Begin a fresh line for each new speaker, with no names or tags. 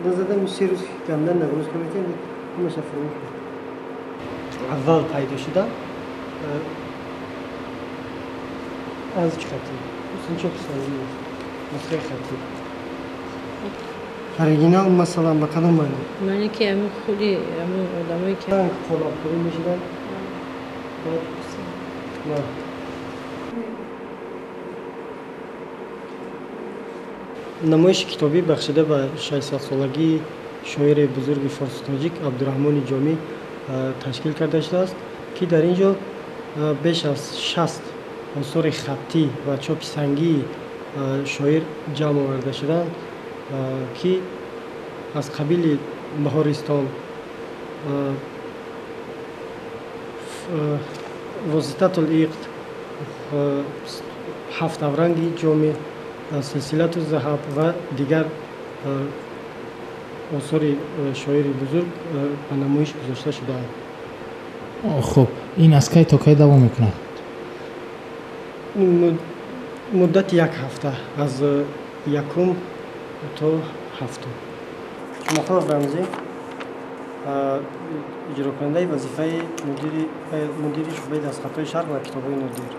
Назадам 3 рӯз ганда нагрузка метиҳам, ҳамаша фурӯш. Аввал пайдо шуда аз чӣ хатӣ, чопи сангӣ, нусхаи хатӣ, оригинал. Масалан, ба кадом маъно?
Маъне ки ҳамин худи ҳамин одамое ки
қолабкорӣ мешуданд. Намоиши китобӣ, бахшида ба 600-солагии шоири бузурги форсу тоҷик Абдураҳмони Ҷомӣ, ташкил карда шудааст, ки дар ин ҷо беш аз 60 осори хаттӣ ва чопи сангии шоир ҷамъ оварда шудаанд, ки аз қабили Баҳористон, Воситатул иқд, Ҳафт авранги Ҷомӣ, Силсилату заҳаб ва дигар осори шоири бузург ба намоиш гузошта шудаанд.
Хуб, ин аз кай то кай давом мекунад?
Муддати як ҳафта, аз якум то ҳафтум. Ҷумъақулов Рамзӣ, иҷрокунандаи вазифаи мудири шӯъбаи дастхатҳои Шарқ ва китобҳои нодир.